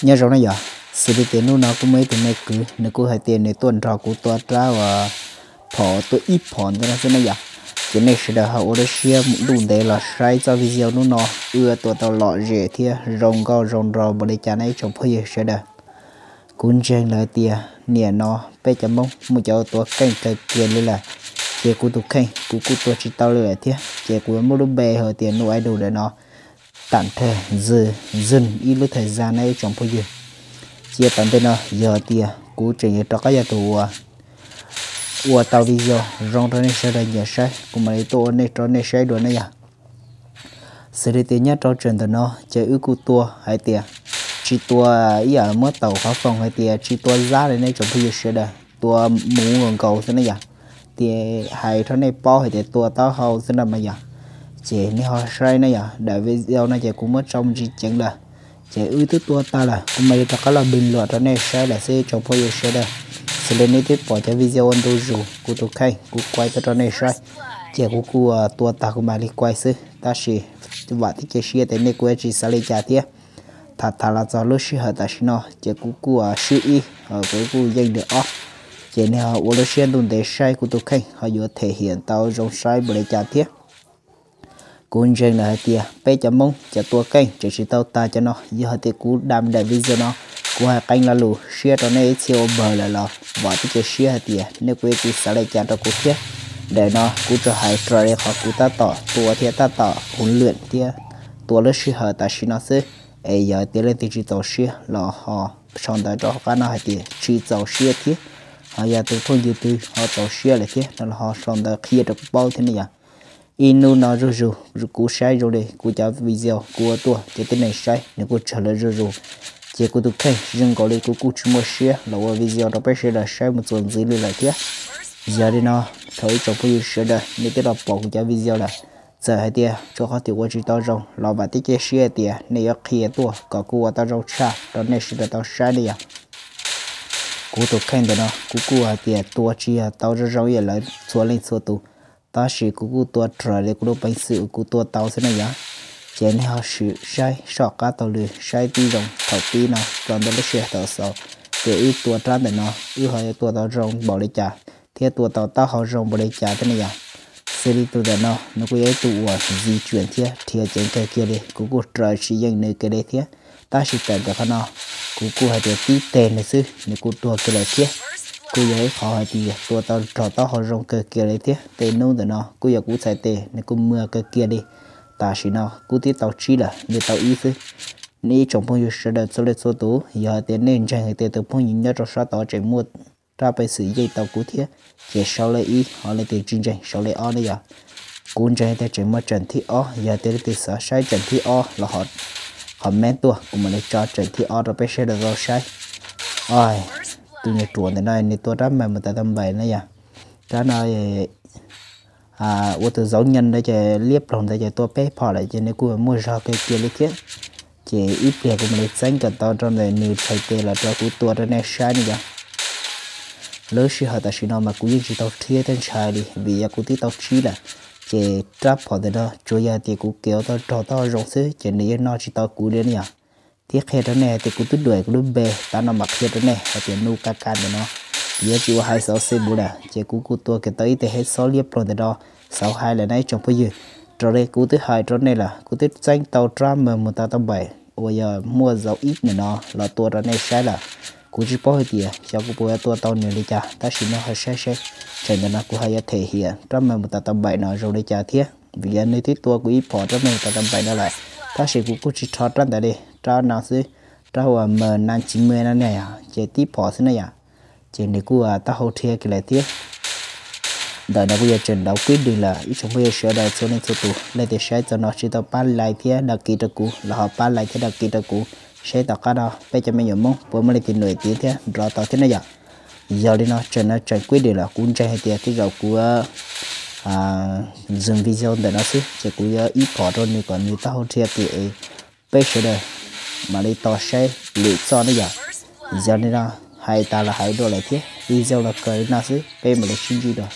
Nyob zoo na yom, xws li tias hnub no kuj muaj ib tug me kwv nws kuj hais tias nws tuaj nrog kuv tua rab uas phom tuaj ib phom ntawd no xwb na yom. Ces nej sawv daws ho ua lub siab ntuj ntev los saib txoj video hnub no wb tua tau lom zem thiab zoo nkauj zoo nraug npaum li cas na ib tsoom phooj ywg sawv daws. Kuv ntseeg lawm tias niaj no peb cov Hmoob muaj cov tua keej kawg kiag li lawm, ces kuv tus kheej kuv kuj tua tsis tau li lawm thiab, ces kuv yuav muab lub npe hais tias Nuj Idol ntawm no tạm thời dừng, dừng ib lub thời gian na ib tsoom phooj ywg. Cia tom ntej no yog tias kuv tseem yuav rov qab yog tus uas ua tau video zoo rau nej sawv daws nyiam saib, kuv mam li tuaj ua nej rau nej saib dua na yom. Xws li tias nyob rau tsam ntawm no ces wb kuj tua hais tias tsis tua ib yam muab taum qhov foom hais tias tsis tua zab li nej tsoom phooj ywg sawv daws, tua muv nkaus nkaus xwb na yom. Ces hais rau nej paub hais tias tua taub hau xwb na mas yom. Ces nej ho saib na yom, daim video no ces kuv muab tso mus tsis ceev lawm, ces wb twb tua tag lawm, kuv mam li rov qab los bình luận rau nej saib lawm xwb tsoom phooj ywg sawv daws. Xws li nej twb pom cov video ua ntu zus kuv tus kheej kuv kuaj tuaj rau nej saib, ces kuv kuj tua tag kuv mam li kuaj xwb, tab sis vam thiab cia siab tias nej kuj yuav tsis xav li cas thiab. Tham tham los txog lub sij hawm tam sim no ces kuv kuj swb ib, kuv kuj yeej nws ob, ces nej ho ua lub siab ntuj ntev saib kuv tus kheej ho yuav thể hiện tau zoo saib npaum li cas thiab. Kuv ntseeg lawm hais tias peb cov Hmoob cov tua keej tseem tsis tau tag cov no, yog hais tias kuv đăng daim video no kuv hais qee lo lus siab rau nej ib txhia ua npawg lawm los vam thiab cia siab hais tias nej kuj yuav tsis xav li cas rau kuv thiab. Daim no kuv tsuas hais raws li qhov kuv tab tom tua thiab tab tom huấn luyện thiab tua lub sij hawm tam sim no xwb. Es yog tias leej twg tsis txaus siab los ho sau ntawv rau hauv qab no hais tias tsis txaus siab thiab, ho yog tus phooj ywg twg ho txaus siab lawm thiab no los ho sau ntawv qhia rau kuv paub thiab ne yom. Ib hnub no zuj zus kuv saib zoo li kuv cov video kuv ua tuaj ces tib neeg saib nws kuj tsawg lawm zuj zus, ces kuv tus kheej zoo nkaus li kuv kuj tsis muaj siab los ua video rau peb sawv daws saib mus txuas ntxiv li lawm thiab. Yog li no, thaum ib tsoom phooj ywg sawv daws nej twb los pom kuv cov video lawm, txawm hais tias tshuav qhov twg ua tsis tau zoo los vam thiab cia siab hais tias nej yuav qhia tuaj kom kuv ua tau zoo tshaj rau nej sawv daws tau saib ne yom. Kuv tus kheej ntawm no kuv kuj hais tias tua tsis yog tau zoo zoo ib yam lawv txhua leej txhua tus, tab sis kuv kuj tua raws li kuv lub peev xwm uas kuv tua tau xwb na yom. Ces nej ho sim saib soj qab taug lw saib tib zoo thaum pib no txog ntawm lub sij hawm thaum xaus, ces wb tua rab ntawm no wb ho yuav tua tau zoo npaum li cas thiab tua tau taub hau zoo npaum li cas thiab ne yom. Xws li tus ntawm no nws kuj yog ib tug uas di chuyển thiab rhiav ceev kawg kiag li, kuv kuj raws tsis yeej nws kiag li thiab. Tab sis tawm ntawm qhov no kuv kuj hais tias tib teg nws xwb nws kuj tuag kiag lawm thiab. Kuj yog ib qhov hais tias tua tau rog taub hau zoo kawg kiag li thiab. Tej hnub ntawm no kuj yog kuv txhais tes nws kuj muag kawg kiag li. Tam sim no kuv twb tau tsib lawm, nws tau ib xwb. Nej ib tsoom phooj ywg sawv daws txhua leej txhua tus, yog hais tias nej ntseeg hais tias tus phooj ywg nyob rau sab tod tseem muaj rab peev xwm yeej tau kuv thiab, ces sau lej ib, ho leej twg tsis ntseeg sau lej ob ne yom. Kuv ntseeg tias tseem muaj tsam thib ob, yog tias leej twg xav saib tsam thib ob los ho comment tuaj kuv mam li tso tsam thib ob rau peb sawv daws tau saib. Tus nyuag ruam ntawm no nws tua rab mawg mus tas tau npaim na yom. Rab no ua tus zaub nyeeg ntawd ces liab ploog ntawd ces tua peb phom lawm ces nws kuj muaj zog kawg kiag li thiab. Ces ib pliag kuv mam li txeeb kom tau rau ntawm nws txhais tes los rau kuv tua rau nej saib ne yom. Lub sij hawm tam sim no mas kuv yeej tsis tau rhiab thiab ntshai li vim yog kuv twb tau tsib lawm. Ces rab phom ntawm no tsuas yog tias kuv kev ua tau rog taub hau zoo xwb ces nws yeej noj tsis tau kuv li ne yom. Thiab qhia rau nej hais tias kuv twb duaim kuv lub npe, tav no mam qhia rau nej hais tias nub kab kab ntawm no yuav tsis ua hais xauv xi mus lawm ces kuv kuj tua kiag tau ib teg hej xob liab ploog ntawm no xauv hais lawm na ib tsoom phooj ywg. Raws li kuv twb hais rau nej lawm, kuv twb txeeb tau rab mawg mus tas tau npaim uas yog muaj zaub ib ntawm no los tua rau nej saib lawm. Kuv tsis paub hais tias xyov kuv puas yuav tua tau nws li cas, tab sis nej ho saib seb, tsam ntawm no kuv ho yuav them hiam rab mawg mus tas tau npaim no zoo li cas thiab. Vim yog nws twb tua kuv ib phom rab mawg mus tas tau npaim no lawm, tab sis kuv kuj tsis rho rab ntawd li, rab no xwb, rab uas mawg na tsis mawg no ne, ces tib phom xwb na yom. Ces nws kuj taub hau rhiab kiag lawm thiab. Ntawm no kuj yog tseem nraud kwb dws lawm, ib tsoom phooj ywg sawv daws txhua leej txhua tus, leej twg saib txog no tsis tau pab like thiab đăng ký rau kuv los ho pab like thiab đăng ký rau kuv, seb tom qab no peb cov me nyuam Hmoob puas muaj leej twg nổi tiếng thiab nrov tau thiab ne yom. Yog li no tsam no tseem kwb dws lawm, kuv ntseeg hais tias tej zaum kuv dừng video ntawm no xwb ces kuv yuav ib phom rau nws kom nws taub hau rhiab kiag es peb sawv daws mam li tos saib lwm txoj ne yom. Yog li no, hais tas los hais dua lawm thiab, video los kawg li no xwb, peb mam li sib ntsib dua.